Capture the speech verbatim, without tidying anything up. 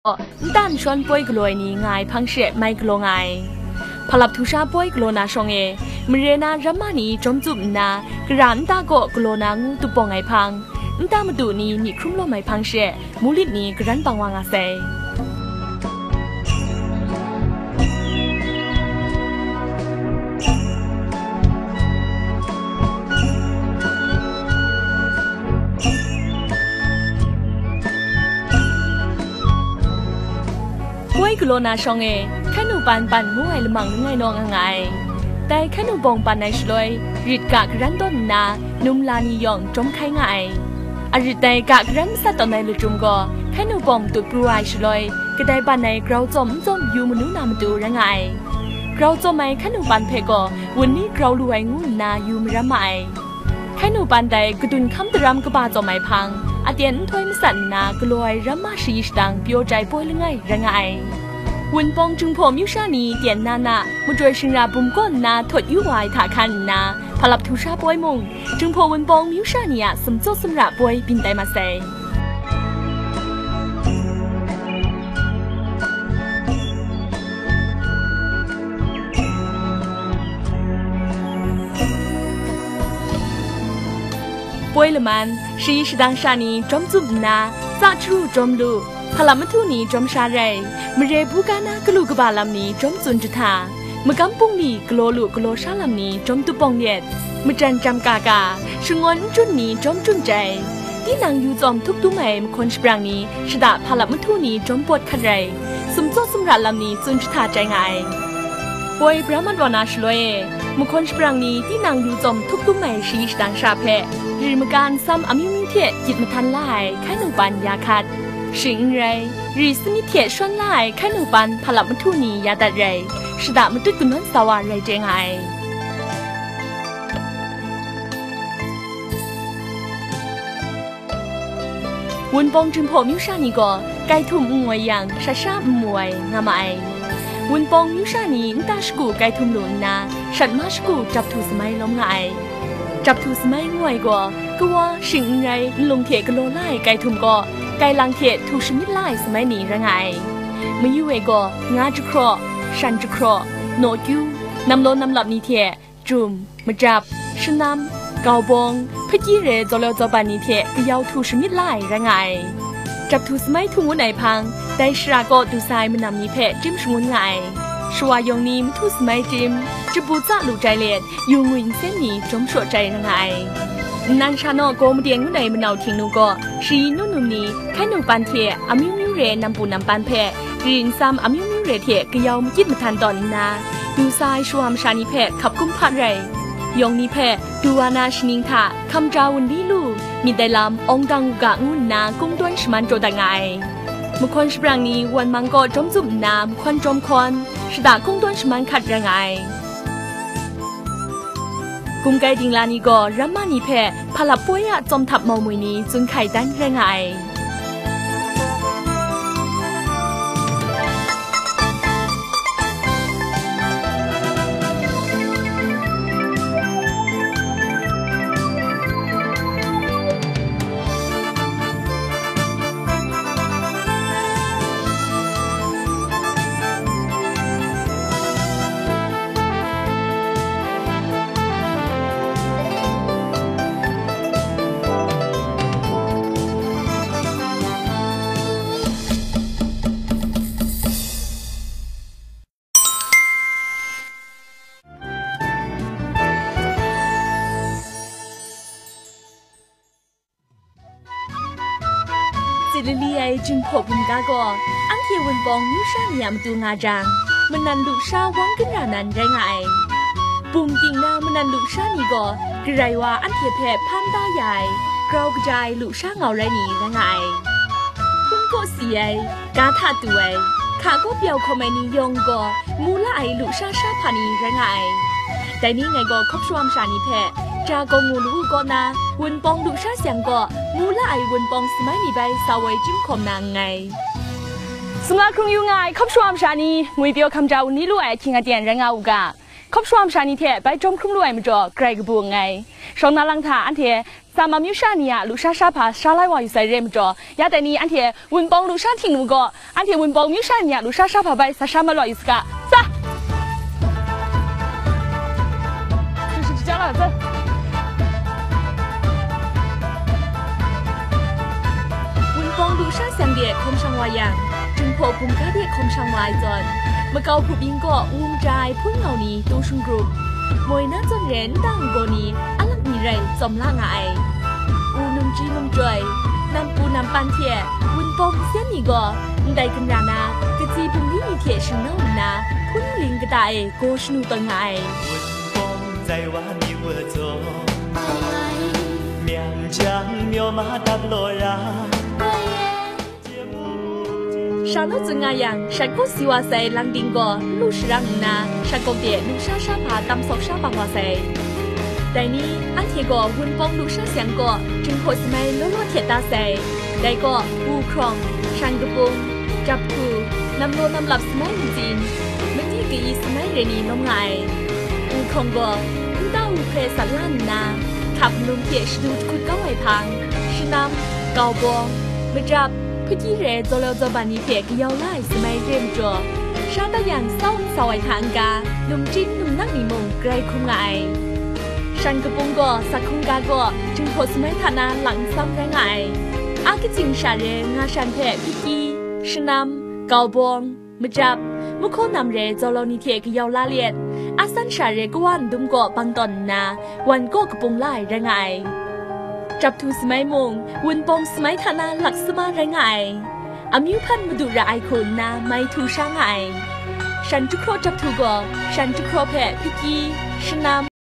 gaw, nta nshawn poi galaw ai ni nga ai hpang she mai galaw nga ai. Hpalap htu sha poi galaw na shawng e, mare na ramma ni jawm tsup nna, gara nta kaw galaw na ngu tup bawng ai hpang, nta madu ni myi hkrum lawm ai hpang she, mulit ni karan bang wa nga sai. Poi galaw na shawng e, hkai nu pan ban ngu ai lamang langai naw nga nga ai. Dai hkai nu bawng ban ai shaloi, rit ga karan dawn nna, num la ni yawng jawm hkai nga ai. Arit dai ga karan masat tawn ai lachyum gaw, hkai nu bawng tut pru ai shaloi, kadai ban ai grau tsawm n tsawm yu manu na matu rai nga ai. Grau tsawm ai hkai nu pan hpe gaw, wun ni grau lu ai ngu nna yu maram ma ai. Hkai nu pan dai kadun hkam daram kaba tsawm ai hpang, aten nhtoi masat nna galaw ai ramma shayi shadang pyaw jai poi langai rai nga ai. Wunpawng Jinghpaw myu sha ni tyen na na, majoi shingra bum kaw nna htawt yu wa ai hta hkan nna, hpalap htu sha poi mung, Jinghpaw Wunpawng myu sha ni a sumtsaw sumra poi byin tai ma sai. Poi laman, shayi shadang sha ni jawm tsup nna, tsa chyaru jawm lu, hpalap mahtu ni jawm sha rai, mare bu ga na galu kaba lam ni jawm tsun jahta, magam pungli galaw lu galaw sha lam ni jawm tup bawng yet, majan jam ka ka, shangawn n chun ni jawm chun jai, tinang yu tsawm htuk dum ai mahkawn shabrang ni shada hpalap mahtu ni jawm pawt hkat rai, sumtsaw sumra lam ni tsun jahta jai nga ai. Poi bra mat wa na shaloi e, mahkawn shabrang ni tinang yu tsawm htuk dum ai shayi shadang sha hpe, ri maga nsam amyu myu hte gyit mahtan la ai hkai nu pan ya hkat. Shing n rai, ri sanit hte shawn la ai hkai nu pan hpalap mahtu ni ya dat rai, shada matut kanawn sa wa rai chye nga ai. Wunpawng Jinghpaw myu sha ni gaw, kai htum n ngoi yang, shat sha n mu ai, nga ma ai. Wunpawng myu sha ni nta shagu kai htum lu nna, shat ma shagu jap htu samai lawm nga ai. Jap htu samai ngu ai gaw, kawa, shing n rai, nlung hte galaw la ai kai htum kaw, kai lang hte htu shamyit la ai samai ni rai nga ai. Mayu e gaw, nga jahkraw, shan jahkraw, nawkyu, namlaw namlap ni hte, jum, majap, shanam, gaubawng, hpakyi re zaw law zaw ban ni hte kayau htu shamyit la ai rai nga ai. Jap htu samai htu ngun ai hpang, dai shara kaw du sa ai manam ni hpe chyim shangun nga ai. Shawa yawng ni mahtu samai chyim, jabu tsa lu jai let, yu ngwi nsen ni jawm shaw jai rai nga ai. Nnan sha naw gaw maden ngun ai manau htingnu gaw, shayi nu num ni, hkai nu pan hte amyu myu re nampu nampan hpe, ri nsam amyu myu re hte kayau makyit mahtan tawn nna, du sa ai shawa masha ni hpe hkap kum hpa rai, yawng ni hpe du wa na shaning hta hkamja wunli lu, myit ai lam awng dang u ga ngu nna kungdawn shaman jaw dat nga ai. Mahkawn shabrang ni wan mang kaw jawm tsup nna mahkawn jawm hkawn, shada kungdawn shaman hkat rai nga ai. Gumkai dingla ni gaw ramma ni hpe hpalap poi a tsawm htap mau mui ni tsun hkai dan rai nga ai. Tsit lali ai Jinghpaw bum ga gaw, anhte Wunpawng myu sha ni a matu nga jang, manan lusha wang gun ra nan rai nga ai. Bum ting na manan lusha ni gaw, Karai wa anhte hpe hpan da ya ai, grau kaja ai lusha ngau rai ni rai nga ai. Hpung kaw si ai, ga hta tu ai, hka kaw pyau hkawm ai ni yawng gaw, mu la ai lusha sha hpa ni rai nga ai. Dai ni ngai gaw hkawp shawa masha ni hpe, ja gaw mu lu u kaw na, Wunpawng lusha sayang kaw, mu la ai Wunpawng samai ni bai sa woi chyim hkawm na nngai. Sumla hkrung yu nga ai hkawp shawa masha ni, ngwipyaw hkamja wunli lu ai ahkying aten rai nga u ga. Hkawm shawa masha ni hte bai jawm hkrum lu ai majaw, grai kabu nngai. Shawng na lang hta anhte Sama myu sha ni a lusha sha hpa sha lai wa yu sai re majaw, ya dai ni anhte Wunpawng lusha hting nu gaw, anhte Wunpawng myu sha ni a lusha sha hpa bai sa sha mat wa yu saga. Sa! Wunpawng lusha syang de hkawm shang wa yang, Jinghpaw bumga de hkawm shang wa ai zawn, makau hpubyin kaw ngu maja ai hpun ngau ni tu shingrup, moi na zawn re nta ngu gaw ni alak ni rai tsawm la nga ai. U numji numjoi, nampu nampan hte Wunpawng masyan ni gaw ndai ginra na, katsi bungli ni hte shingnau nna, hpun ling kata e gaw shanu tawn nga ai. 想要怎样 sha naw tsun nga yang, shat kaw si wa sai lang ding gaw n lu sharang nna, shat kaw de lusha sha hpa tam sawk sha bang wa sai. Dai ni, anhte gaw Wunpawng lusha syang kaw Jinghpaw samai law law htet da sai. Dai gaw, wu hkrawng, shan kapung, jap hku, namlaw namlap samai ntsin, madi ka-i samai re ni nawng nga ai. Wu hkrawng gaw, nta wu hpe sat la nna, hkap num hte shadu jahkut kau ai hpang, shanam, kau bawng, majap, hpaki re zaw law zaw ban ni hte kayau la ai samai re majaw, sha dat yang sau n sau ai hta n-ga, numchin numnak ni mung grai hkrum nga ai. Shan kapung gaw sak hkungga gaw Jinghpaw samai hta na lak nsam rai nga ai. A katsing sha re nga shan hpe hpaki, shanam, kau bawng, majap, mahkaw nam re zaw law ni hte kayau la let, a san sha re kawa ndum kaw bang tawn nna, wan kaw kapung la ai rai nga ai. Jap htu samai mung, Wunpawng samai hta na lak sama rai nga ai. Amyu hpan madu ra ai hku nna mai htu sha nga ai. Shan jahkraw jap htu gaw, shan jahkraw hpe hpaki, shanam,